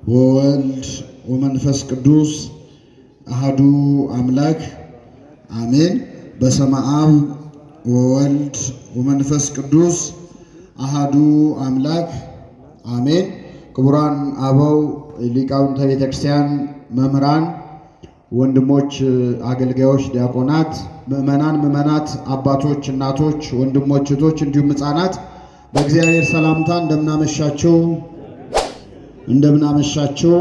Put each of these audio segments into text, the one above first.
ወወልድ ወመንፈስ ቅዱስ አሐዱ አምላክ አሜን። በስመ አብ ወወልድ ወመንፈስ ቅዱስ አሐዱ አምላክ አሜን። ክቡራን አበው ሊቃውንተ ቤተ ክርስቲያን፣ መምህራን፣ ወንድሞች አገልጋዮች፣ ዲያቆናት፣ ምዕመናን፣ ምዕመናት፣ አባቶች፣ እናቶች፣ ወንድሞች፣ እህቶች እንዲሁም ሕፃናት በእግዚአብሔር ሰላምታ እንደምናመሻችሁ እንደምናመሻችሁ።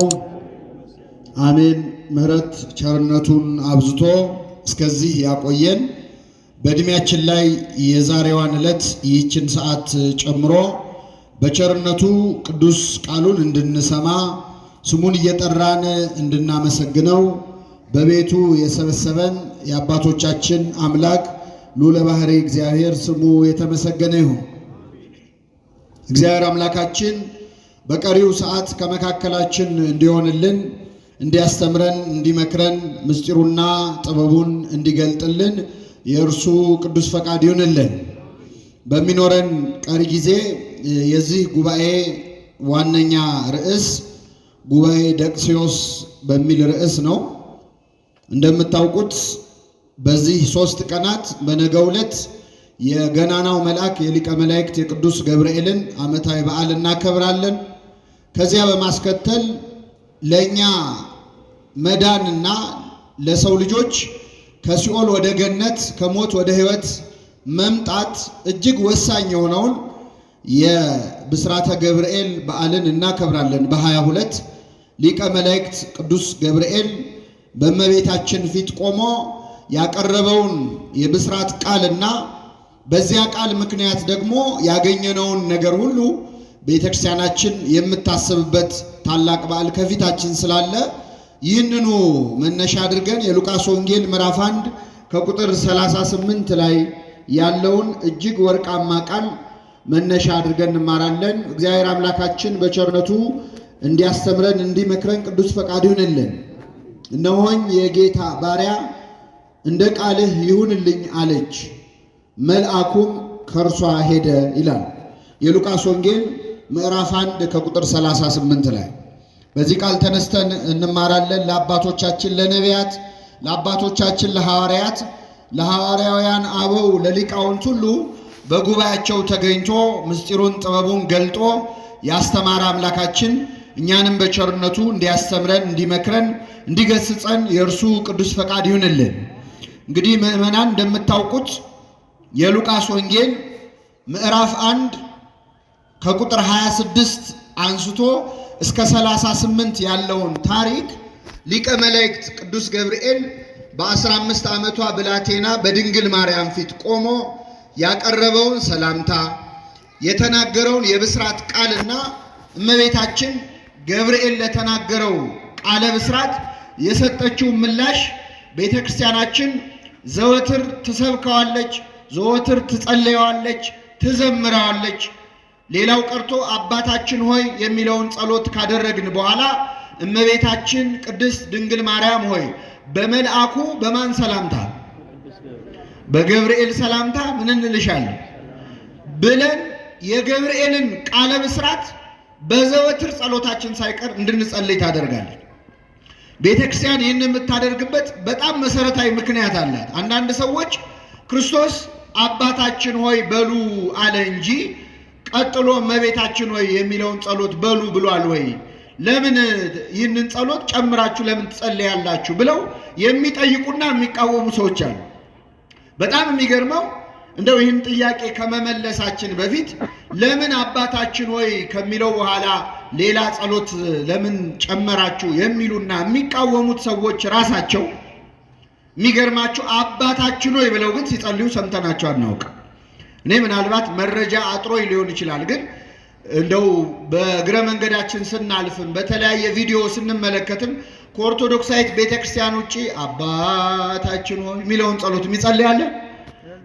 አሜን። ምሕረት ቸርነቱን አብዝቶ እስከዚህ ያቆየን በዕድሜያችን ላይ የዛሬዋን ዕለት ይህችን ሰዓት ጨምሮ በቸርነቱ ቅዱስ ቃሉን እንድንሰማ ስሙን እየጠራን እንድናመሰግነው በቤቱ የሰበሰበን የአባቶቻችን አምላክ ልዑለ ባሕርይ እግዚአብሔር ስሙ የተመሰገነ ይሁን። እግዚአብሔር አምላካችን በቀሪው ሰዓት ከመካከላችን እንዲሆንልን፣ እንዲያስተምረን፣ እንዲመክረን፣ ምስጢሩና ጥበቡን እንዲገልጥልን የእርሱ ቅዱስ ፈቃድ ይሁንልን። በሚኖረን ቀሪ ጊዜ የዚህ ጉባኤ ዋነኛ ርዕስ ጉባኤ ደቅሲዮስ በሚል ርዕስ ነው። እንደምታውቁት በዚህ 3 ቀናት በነገው ዕለት የገናናው መልአክ የሊቀ መላእክት የቅዱስ ገብርኤልን ዓመታዊ በዓል እናከብራለን። ከዚያ በማስከተል ለእኛ መዳንና ለሰው ልጆች ከሲኦል ወደ ገነት ከሞት ወደ ሕይወት መምጣት እጅግ ወሳኝ የሆነውን የብስራተ ገብርኤል በዓልን እናከብራለን። በ22 ሊቀ መላእክት ቅዱስ ገብርኤል በእመቤታችን ፊት ቆሞ ያቀረበውን የብስራት ቃልና በዚያ ቃል ምክንያት ደግሞ ያገኘነውን ነገር ሁሉ ቤተክርስቲያናችን የምታስብበት ታላቅ በዓል ከፊታችን ስላለ ይህንኑ መነሻ አድርገን የሉቃስ ወንጌል ምዕራፍ 1 ከቁጥር 38 ላይ ያለውን እጅግ ወርቃማ ቃል መነሻ አድርገን እንማራለን። እግዚአብሔር አምላካችን በቸርነቱ እንዲያስተምረን እንዲመክረን ቅዱስ ፈቃድ ይሁንልን። እነሆኝ የጌታ ባሪያ እንደ ቃልህ ይሁንልኝ አለች፣ መልአኩም ከእርሷ ሄደ ይላል የሉቃስ ወንጌል ምዕራፍ 1 ከቁጥር 38 ላይ። በዚህ ቃል ተነስተን እንማራለን። ለአባቶቻችን ለነቢያት፣ ለአባቶቻችን ለሐዋርያት፣ ለሐዋርያውያን አበው፣ ለሊቃውንት ሁሉ በጉባኤያቸው ተገኝቶ ምስጢሩን ጥበቡን ገልጦ ያስተማረ አምላካችን እኛንም በቸርነቱ እንዲያስተምረን፣ እንዲመክረን፣ እንዲገስጸን የእርሱ ቅዱስ ፈቃድ ይሁንልን። እንግዲህ ምዕመናን እንደምታውቁት የሉቃስ ወንጌል ምዕራፍ 1 ከቁጥር 26 አንስቶ እስከ 38 ያለውን ታሪክ ሊቀ መላእክት ቅዱስ ገብርኤል በ15 ዓመቷ ብላቴና በድንግል ማርያም ፊት ቆሞ ያቀረበውን ሰላምታ፣ የተናገረውን የብስራት ቃልና እመቤታችን ገብርኤል ለተናገረው ቃለ ብስራት የሰጠችውን ምላሽ ቤተክርስቲያናችን ዘወትር ትሰብከዋለች፣ ዘወትር ትጸልየዋለች፣ ትዘምረዋለች። ሌላው ቀርቶ አባታችን ሆይ የሚለውን ጸሎት ካደረግን በኋላ እመቤታችን ቅድስት ድንግል ማርያም ሆይ በመልአኩ በማን ሰላምታ? በገብርኤል ሰላምታ ምን እንልሻለን ብለን የገብርኤልን ቃለ ብስራት በዘወትር ጸሎታችን ሳይቀር እንድንጸልይ ታደርጋለች። ቤተክርስቲያን ይህን የምታደርግበት በጣም መሰረታዊ ምክንያት አላት። አንዳንድ ሰዎች ክርስቶስ አባታችን ሆይ በሉ አለ እንጂ ቀጥሎ እመቤታችን ሆይ የሚለውን ጸሎት በሉ ብሏል ወይ? ለምን ይህንን ጸሎት ጨምራችሁ ለምን ትጸልያላችሁ? ብለው የሚጠይቁና የሚቃወሙ ሰዎች አሉ። በጣም የሚገርመው እንደው ይህን ጥያቄ ከመመለሳችን በፊት ለምን አባታችን ሆይ ከሚለው በኋላ ሌላ ጸሎት ለምን ጨመራችሁ የሚሉና የሚቃወሙት ሰዎች ራሳቸው የሚገርማችሁ አባታችን ሆይ ብለው ግን ሲጸልዩ ሰምተናቸው አናውቅም። እኔ ምናልባት መረጃ አጥሮኝ ሊሆን ይችላል፣ ግን እንደው በእግረ መንገዳችን ስናልፍም በተለያየ ቪዲዮ ስንመለከትም ከኦርቶዶክሳዊት ቤተክርስቲያን ውጪ አባታችን ሆይ የሚለውን ጸሎት የሚጸልይ አለ?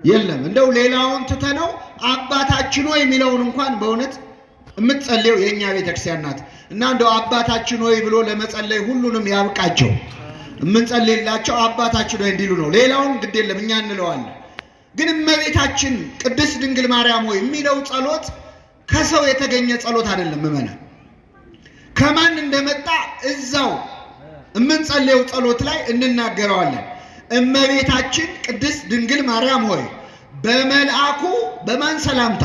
የለም። እንደው ሌላውን ትተነው አባታችን ሆይ የሚለውን እንኳን በእውነት የምትጸልየው የእኛ ቤተክርስቲያን ናት። እና እንደው አባታችን ሆይ ብሎ ለመጸለይ ሁሉንም ያብቃቸው። የምንጸልይላቸው አባታችን ሆይ እንዲሉ ነው። ሌላውን ግድ የለም እኛ እንለዋለን። ግን እመቤታችን ቅድስት ድንግል ማርያም ሆይ የሚለው ጸሎት ከሰው የተገኘ ጸሎት አይደለም። ምዕመናን፣ ከማን እንደመጣ እዛው እምንጸልየው ጸሎት ላይ እንናገረዋለን። እመቤታችን ቅድስት ድንግል ማርያም ሆይ በመልአኩ በማን ሰላምታ?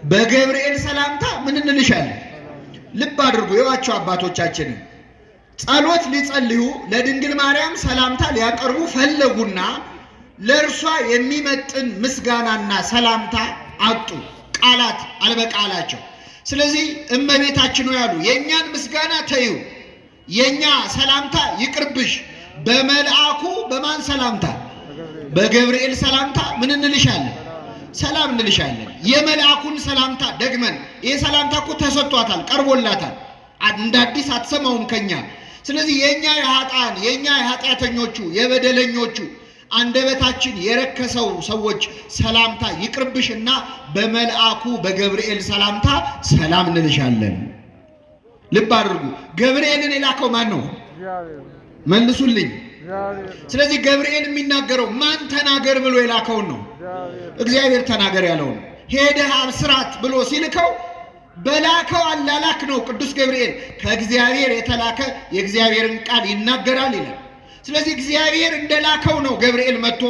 በገብርኤል ሰላምታ ምን እንልሻለን? ልብ አድርጉ። የዋቸው አባቶቻችንን ጸሎት ሊጸልዩ ለድንግል ማርያም ሰላምታ ሊያቀርቡ ፈለጉና ለእርሷ የሚመጥን ምስጋናና ሰላምታ አጡ። ቃላት አልበቃላቸው። ስለዚህ እመቤታችን ሆይ አሉ፣ የእኛን ምስጋና ተዩ፣ የእኛ ሰላምታ ይቅርብሽ። በመልአኩ በማን ሰላምታ? በገብርኤል ሰላምታ ምን እንልሻለን? ሰላም እንልሻለን። የመልአኩን ሰላምታ ደግመን፣ ይህ ሰላምታ እኮ ተሰጥቷታል፣ ቀርቦላታል። እንደ አዲስ አትሰማውም ከኛ። ስለዚህ የእኛ የኃጥአን የእኛ የኃጢአተኞቹ የበደለኞቹ አንደበታችን የረከሰው ሰዎች ሰላምታ ይቅርብሽና በመልአኩ በገብርኤል ሰላምታ ሰላም እንልሻለን። ልብ አድርጉ። ገብርኤልን የላከው ማን ነው? መልሱልኝ። ስለዚህ ገብርኤል የሚናገረው ማን ተናገር ብሎ የላከውን ነው? እግዚአብሔር ተናገር ያለውን። ሄደህ አብስራት ብሎ ሲልከው በላከው አላላክ ነው። ቅዱስ ገብርኤል ከእግዚአብሔር የተላከ የእግዚአብሔርን ቃል ይናገራል ይላል። ስለዚህ እግዚአብሔር እንደላከው ነው ገብርኤል መጥቶ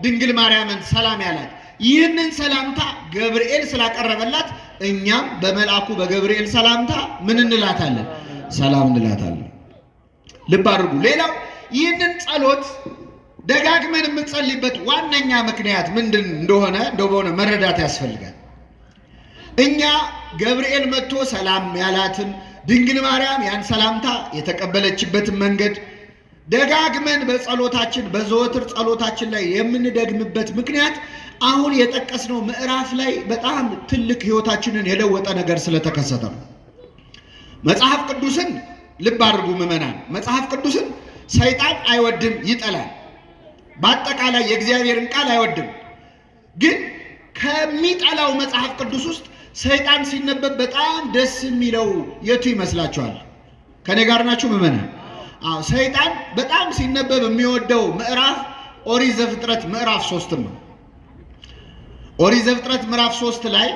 ድንግል ማርያምን ሰላም ያላት። ይህንን ሰላምታ ገብርኤል ስላቀረበላት እኛም በመልአኩ በገብርኤል ሰላምታ ምን እንላታለን? ሰላም እንላታለን። ልብ አድርጉ። ሌላው ይህንን ጸሎት ደጋግመን የምንጸልይበት ዋነኛ ምክንያት ምንድን እንደሆነ እንደው በሆነ መረዳት ያስፈልጋል። እኛ ገብርኤል መጥቶ ሰላም ያላትን ድንግል ማርያም ያን ሰላምታ የተቀበለችበትን መንገድ ደጋግመን በጸሎታችን በዘወትር ጸሎታችን ላይ የምንደግምበት ምክንያት አሁን የጠቀስነው ምዕራፍ ላይ በጣም ትልቅ ሕይወታችንን የለወጠ ነገር ስለተከሰተ ነው። መጽሐፍ ቅዱስን ልብ አድርጉ ምዕመናን፣ መጽሐፍ ቅዱስን ሰይጣን አይወድም፣ ይጠላል። በአጠቃላይ የእግዚአብሔርን ቃል አይወድም። ግን ከሚጠላው መጽሐፍ ቅዱስ ውስጥ ሰይጣን ሲነበብ በጣም ደስ የሚለው የቱ ይመስላችኋል? ከኔ ጋር ናችሁ ምዕመናን? አዎ፣ ሰይጣን በጣም ሲነበብ የሚወደው ምዕራፍ ኦሪት ዘፍጥረት ምዕራፍ 3 ነው። ኦሪት ዘፍጥረት ምዕራፍ 3 ላይ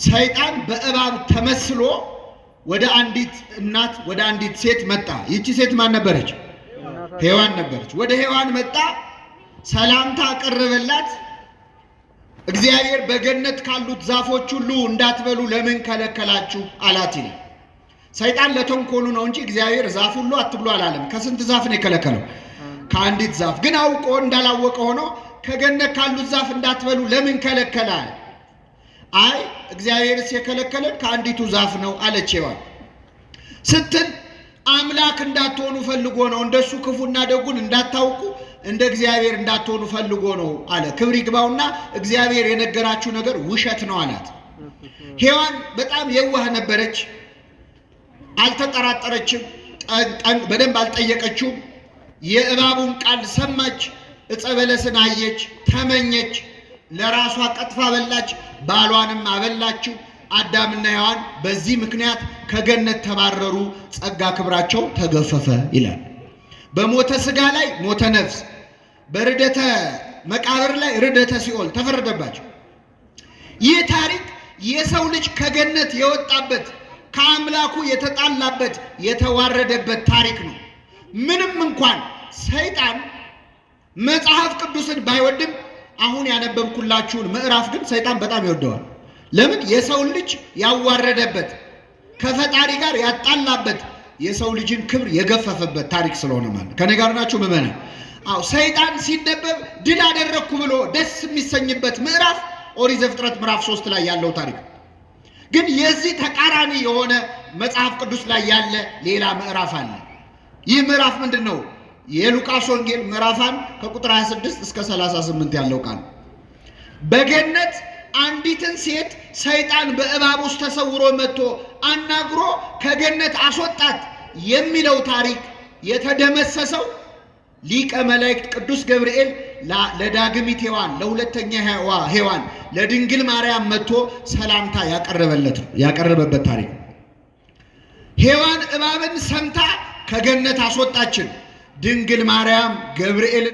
ሰይጣን በእባብ ተመስሎ ወደ አንዲት እናት ወደ አንዲት ሴት መጣ። ይቺ ሴት ማን ነበረች? ሔዋን ነበረች። ወደ ሔዋን መጣ፣ ሰላምታ አቀረበላት። እግዚአብሔር በገነት ካሉት ዛፎች ሁሉ እንዳትበሉ ለምን ከለከላችሁ አላት ይላል። ሰይጣን ለተንኮሉ ነው እንጂ እግዚአብሔር ዛፍ ሁሉ አትብሉ አላለም። ከስንት ዛፍ ነው የከለከለው? ከአንዲት ዛፍ። ግን አውቆ እንዳላወቀ ሆኖ ከገነት ካሉት ዛፍ እንዳትበሉ ለምን ከለከለ አለ። አይ እግዚአብሔርስ የከለከለን ከአንዲቱ ዛፍ ነው አለች ሔዋን ስትል፣ አምላክ እንዳትሆኑ ፈልጎ ነው፣ እንደሱ ክፉና ደጉን እንዳታውቁ እንደ እግዚአብሔር እንዳትሆኑ ፈልጎ ነው አለ። ክብር ይግባውና እግዚአብሔር የነገራችሁ ነገር ውሸት ነው አላት። ሔዋን በጣም የዋህ ነበረች። አልተጠራጠረችም፣ በደንብ አልጠየቀችውም። የእባቡን ቃል ሰማች፣ ዕፀ በለስን አየች፣ ተመኘች፣ ለራሷ ቀጥፋ በላች፣ ባሏንም አበላችው። አዳምና ሔዋን በዚህ ምክንያት ከገነት ተባረሩ፣ ጸጋ ክብራቸው ተገፈፈ ይላል። በሞተ ሥጋ ላይ ሞተ ነፍስ፣ በርደተ መቃብር ላይ ርደተ ሲኦል ተፈረደባቸው። ይህ ታሪክ የሰው ልጅ ከገነት የወጣበት ከአምላኩ የተጣላበት የተዋረደበት ታሪክ ነው። ምንም እንኳን ሰይጣን መጽሐፍ ቅዱስን ባይወድም አሁን ያነበብኩላችሁን ምዕራፍ ግን ሰይጣን በጣም ይወደዋል። ለምን? የሰውን ልጅ ያዋረደበት፣ ከፈጣሪ ጋር ያጣላበት፣ የሰው ልጅን ክብር የገፈፈበት ታሪክ ስለሆነ ማለት። ከኔ ጋር ናችሁ ምዕመናን? አዎ፣ ሰይጣን ሲነበብ ድል አደረግኩ ብሎ ደስ የሚሰኝበት ምዕራፍ ኦሪት ዘፍጥረት ምዕራፍ 3 ላይ ያለው ታሪክ። ግን የዚህ ተቃራኒ የሆነ መጽሐፍ ቅዱስ ላይ ያለ ሌላ ምዕራፍ አለ። ይህ ምዕራፍ ምንድን ነው? የሉቃስ ወንጌል ምዕራፍ 1 ከቁጥር 26 እስከ 38 ያለው ቃል። በገነት አንዲትን ሴት ሰይጣን በእባብ ውስጥ ተሰውሮ መጥቶ አናግሮ ከገነት አስወጣት የሚለው ታሪክ የተደመሰሰው ሊቀ መላእክት ቅዱስ ገብርኤል ለዳግሚት ሔዋን፣ ለሁለተኛ ሔዋን፣ ለድንግል ማርያም መጥቶ ሰላምታ ያቀረበበት ታሪክ። ሔዋን እባብን ሰምታ ከገነት አስወጣችን። ድንግል ማርያም ገብርኤል